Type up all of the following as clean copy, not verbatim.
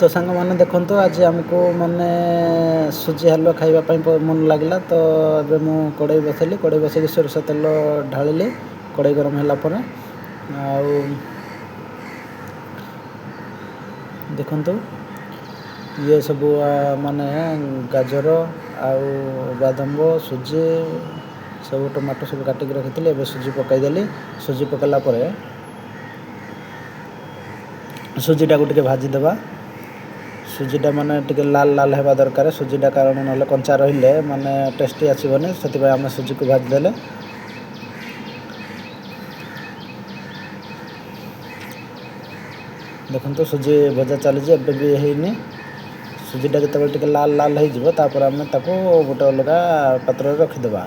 ତ ସାଙ୍ଗମାନେ ଦେଖନ୍ତୁ, ଆଜି ଆମକୁ ମାନେ ସୁଜି ହାଲୁଆ ଖାଇବା ପାଇଁ ମନ ଲାଗିଲା। ତ ଏବେ ମୁଁ କଡ଼େଇ ବସେଇଲି, କଡ଼େଇ ବସେଇକି ସୋରିଷ ତେଲ ଢାଳିଲି କଡ଼େଇ ଗରମ ହେଲା ପରେ। ଆଉ ଦେଖନ୍ତୁ, ଇଏ ସବୁ ମାନେ ଗାଜର ଆଉ ବାଦାମ, ସୁଜି ସବୁ, ଟମାଟୋ ସବୁ କାଟିକି ରଖିଥିଲି। ଏବେ ସୁଜି ପକାଇଦେଲି। ସୁଜି ପକାଇଲା ପରେ ସୁଜିଟାକୁ ଟିକେ ଭାଜିଦେବା। ସୁଜିଟା ମାନେ ଟିକେ ଲାଲ ଲାଲ ହେବା ଦରକାର ସୁଜିଟା, କାରଣ ନହେଲେ କଞ୍ଚା ରହିଲେ ମାନେ ଟେଷ୍ଟି ଆସିବନି। ସେଥିପାଇଁ ଆମେ ସୁଜିକୁ ଭାଜିଦେଲେ। ଦେଖନ୍ତୁ, ସୁଜି ଭଜା ଚାଲିଛି, ଏବେ ବି ହେଇନି। ସୁଜିଟା ଯେତେବେଳେ ଟିକେ ଲାଲ ଲାଲ ହେଇଯିବ, ତାପରେ ଆମେ ତାକୁ ଗୋଟେ ଅଲଗା ପାତ୍ରରେ ରଖିଦେବା।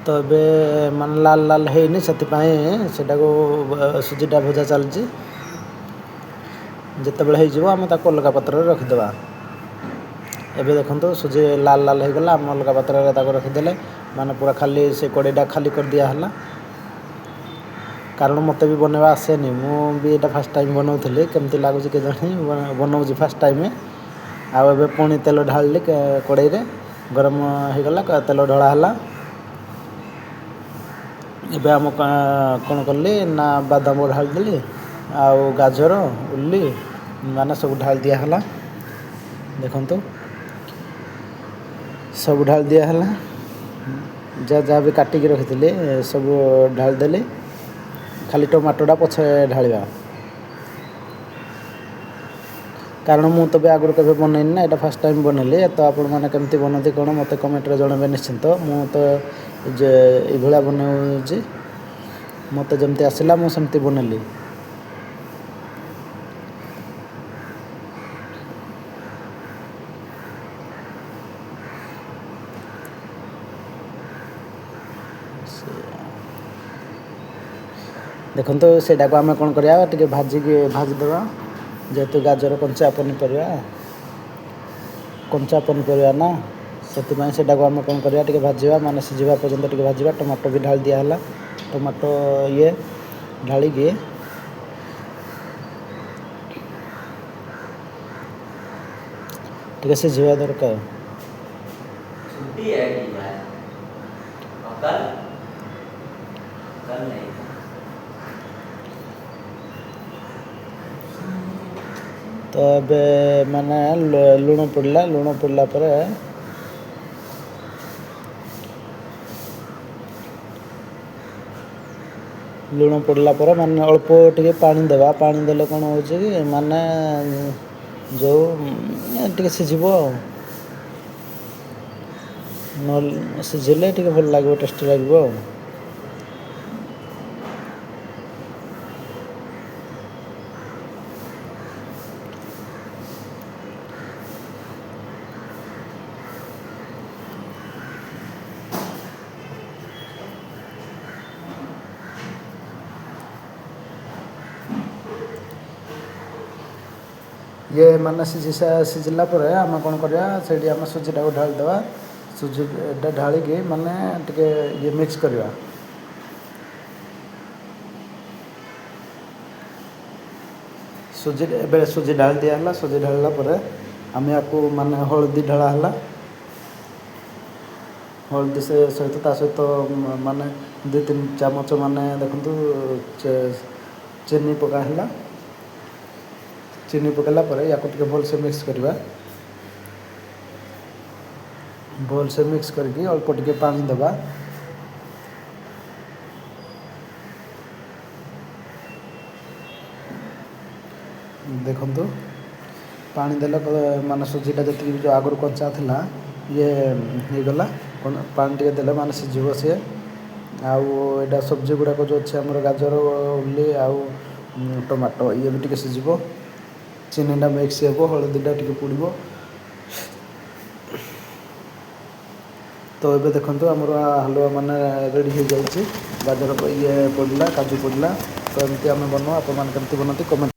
ତ ଏବେ ମାନେ ଲାଲ ଲାଲ ହେଇନି, ସେଥିପାଇଁ ସେଟାକୁ ସୁଜିଟା ଭଜା ଚାଲିଛି। ଯେତେବେଳେ ହେଇଯିବ, ଆମେ ତାକୁ ଅଲଗା ପାତ୍ରରେ ରଖିଦେବା। ଏବେ ଦେଖନ୍ତୁ, ସୁଜି ଲାଲ ଲାଲ ହେଇଗଲା। ଆମେ ଅଲଗା ପାତ୍ରରେ ତାକୁ ରଖିଦେଲେ, ମାନେ ପୁରା ଖାଲି ସେ କଡ଼େଇଟା ଖାଲି କରିଦିଆ ହେଲା। କାରଣ ମୋତେ ବି ବନେଇବା ଆସେନି, ମୁଁ ବି ଏଇଟା ଫାର୍ଷ୍ଟ ଟାଇମ୍ ବନାଉଥିଲି। କେମିତି ଲାଗୁଛି କେଜାଣି, ବନାଉଛି ଫାର୍ଷ୍ଟ ଟାଇମ୍। ଆଉ ଏବେ ପୁଣି ତେଲ ଢାଳିଲି କଡ଼େଇରେ, ଗରମ ହେଇଗଲା, ତେଲ ଢଳା ହେଲା। ଏବେ ଆମ କ'ଣ କଲି ନା ବାଦାମ ଢାଳିଦେଲି ଆଉ ଗାଜର, ଉଲି ମାନେ ସବୁ ଢାଳି ଦିଆହେଲା। ଦେଖନ୍ତୁ, ସବୁ ଢାଳି ଦିଆହେଲା। ଯାହା ଯାହା ବି କାଟିକି ରଖିଥିଲି ସବୁ ଢାଳିଦେଲି, ଖାଲି ଟମାଟୋଟା ପଛରେ ଢାଳିବା। କାରଣ ମୁଁ ତ ବି ଆଗରୁ କେବେ ବନେଇନି ନା, ଏଇଟା ଫାର୍ଷ୍ଟ ଟାଇମ୍ ବନେଇଲି। ତ ଆପଣମାନେ କେମିତି ବନାନ୍ତି କ'ଣ ମୋତେ କମେଣ୍ଟରେ ଜଣାଇବେ ନିଶ୍ଚିନ୍ତ। ମୁଁ ତ ଯେ ଏଇଭଳିଆ ବନାଉଛି, ମୋତେ ଯେମିତି ଆସିଲା ମୁଁ ସେମିତି ବନେଇଲି। ଦେଖନ୍ତୁ, ସେଇଟାକୁ ଆମେ କ'ଣ କରିବା, ଟିକେ ଭାଜିକି ଭାଜିଦେବା। ଯେହେତୁ ଗାଜର କଞ୍ଚା ପନିପରିବା, କଞ୍ଚା ପନିପରିବା ନା, ସେଥିପାଇଁ ସେଇଟାକୁ ଆମେ କ'ଣ କରିବା, ଟିକେ ଭାଜିବା, ମାନେ ସିଝିବା ପର୍ଯ୍ୟନ୍ତ ଟିକେ ଭାଜିବା। ଟମାଟୋ ବି ଢାଳି ଦିଆହେଲା। ଟମାଟୋ ଇଏ ଢାଳିକି ଟିକେ ସିଝିବା ଦରକାର। छुट्टी है कि यार? और कल कल नहीं था। ତ ଏବେ ମାନେ ଲୁଣ ପଡ଼ିଲା। ଲୁଣ ପଡ଼ିଲା ପରେ, ଲୁଣ ପଡ଼ିଲା ପରେ ମାନେ ଅଳ୍ପ ଟିକେ ପାଣି ଦେବା। ପାଣି ଦେଲେ କ'ଣ ହେଉଛି କି ମାନେ ଯେଉଁ ଟିକେ ସିଝିବ। ଆଉ ନହେଲେ ସିଝିଲେ ଟିକେ ଭଲ ଲାଗିବ, ଟେଷ୍ଟି ଲାଗିବ। ଆଉ ଇଏ ମାନେ ସିଝିଲା ପରେ ଆମେ କ'ଣ କରିବା, ସେଇଠି ଆମେ ସୁଜିଟାକୁ ଢାଳିଦେବା। ସୁଜିଟା ଢାଳିକି ମାନେ ଟିକେ ଇଏ ମିକ୍ସ କରିବା। ସୁଜି, ଏବେ ସୁଜି ଢାଳି ଦିଆହେଲା। ସୁଜି ଢାଳିଲା ପରେ ଆମେ ୟାକୁ ମାନେ ହଳଦୀ ଢଳା ହେଲା। ହଳଦୀ ସେ ସହିତ ତା ସହିତ ମାନେ 2-3 ଚାମଚ ମାନେ ଦେଖନ୍ତୁ ଚିନି ପକା ହେଲା। ଚିନି ପକାଇଲା ପରେ ୟାକୁ ଟିକେ ଭଲସେ ମିକ୍ସ କରିବା। ଭଲସେ ମିକ୍ସ କରିକି ଅଳ୍ପ ଟିକେ ପାଣି ଦେବା। ଦେଖନ୍ତୁ, ପାଣି ଦେଲେ ମାନେ ସୁଜିଟା ଯେତିକି ବି ଯେଉଁ ଆଗରୁ କଞ୍ଚା ଥିଲା, ଇଏ ହେଇଗଲା। ପାଣି ଟିକେ ଦେଲେ ମାନେ ସିଝିବ ସିଏ। ଆଉ ଏଇଟା ସବଜି ଗୁଡ଼ାକ ଯେଉଁ ଅଛି ଆମର, ଗାଜର, ଉଲି ଆଉ ଟମାଟୋ, ଇଏ ବି ଟିକେ ସିଝିବ। ଚିନିଟା ମିକ୍ସ ହେବ, ହଳଦୀଟା ଟିକେ ପଡ଼ିବ। ତ ଏବେ ଦେଖନ୍ତୁ, ଆମର ହାଲୁଆ ମାନେ ରେଡ଼ି ହେଇଯାଇଛି। ଗାଜର ଇଏ ପଡ଼ିଲା, କାଜୁ ପଡ଼ିଲା। ତ ଏମିତି ଆମେ ବନାଉ। ଆପଣମାନେ କେମିତି ବନାନ୍ତି, କମେଣ୍ଟ